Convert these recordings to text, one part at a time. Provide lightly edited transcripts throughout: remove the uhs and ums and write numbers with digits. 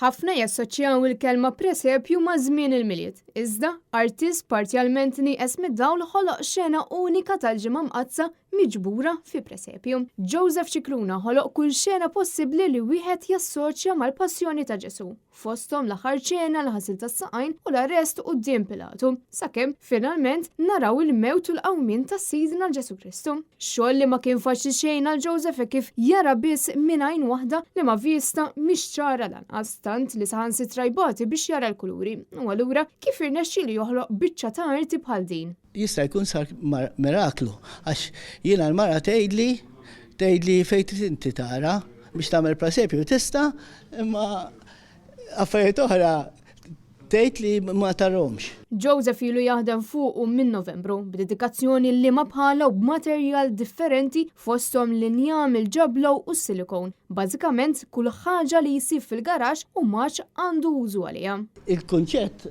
Ħafna jassoċjaw il-kelma presepju ma' żmien il-Milied. Iżda, artist parzjalment nieqes mid-dawl ħoloq xena unika tal-Ġimgħa Mqaddsa miġbura fi presepju. Joseph Scicluna ħoloq kull xena possibbli li wieħed jassoċja mal-passjoni ta' Ġesù, fosthom l-aħħar ċena, l-ħasil tas-saqajn u l-arrest quddiem Pilatu, sakemm finalment naraw il-mewt u l-qawmien ta' Sidna Ġesù Kristu. Xogħol li ma kien faċli xejn għal Joseph hekk kif jara biss minn għajn waħda li ma vista mhix ċara lanqas tant li saħansitra jbati biex jara l-kuluri. U allura kif irnexxielu joħloq biċċa ta' arti bħal din? Jista' jkun sar miraklu għax jiena l-mara tgħidli tgħidli fejn trid inti tara biex tagħmel presepju tista' imma affarijiet oħra Tgħid li ma tarhomx. Joseph ilu jaħdem fuqu minn Novembru, b'dedikazzjoni liema bħalha u b'materjal differenti fosthom l-injam, il-ġablow u s-silikon. Bażikament kull ħaġa li jsib fil-garaxx u m'għadx għandu użu għaliha. Il-kunċett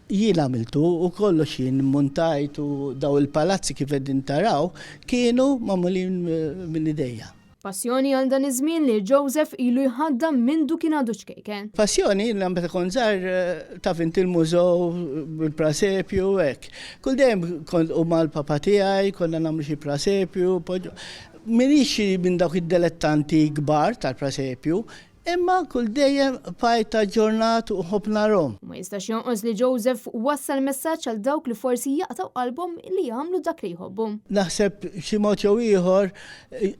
jien għamiltu u kollox jien mmuntajt u dawn il-palazzi kif qegħdin taraw kienu magħmulin minn idejja. Passjoni għal dan iż-żmien li Joseph ilu jħaddam mindu kien għadu ċkejken. Passjoni, jiena meta kont żgħir taf inti l-mużew bil-prasepju u hekk. Kull dejjem kont u mal-papa tiegħi konna nagħmlu xi prasepju. M'iniex minn dawk id-delettanti kbar tal-prasepju, Imma kull dejjem bqajt aġġornat u nħobb narhom. U ma jistax jonqos li Joseph wassal messaġġ għal dawk li forsi jaqtgħu qalbhom li jagħmlu dak li jħobbu. Naħseb b'xi mod jew ieħor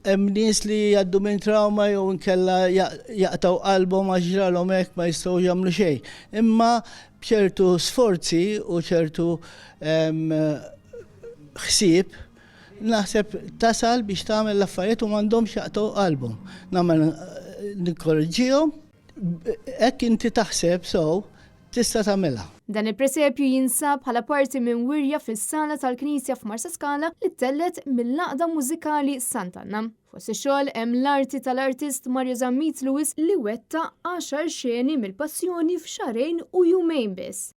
hemm nies li jgħaddu minn trawma jew inkella jaqtgħu qalbhom għax ġralhom hekk ma jistgħu jagħmlu xejn. Imma b'ċertu sforzi u ċertu ħsieb Naħseb tasal biex tagħmel l-affarijiet u m'għandhomx jaqtgħu qalbhom. Nagħmel nikkoreġġihom, hekk inti taħseb sew tista' tagħmilha. Dan il-presepju jinsab bħala parti minn wirja fis-sala tal-Knisja f'Marsaskala li ttellgħet mill-Għaqda Mużikali Sant'Anna. Fost ix-xogħol hemm l-arti tal-artist Mario Zammit Lewis li wettaq għaxar xeni mill-Passjoni f'xahrejn u jumejn biss.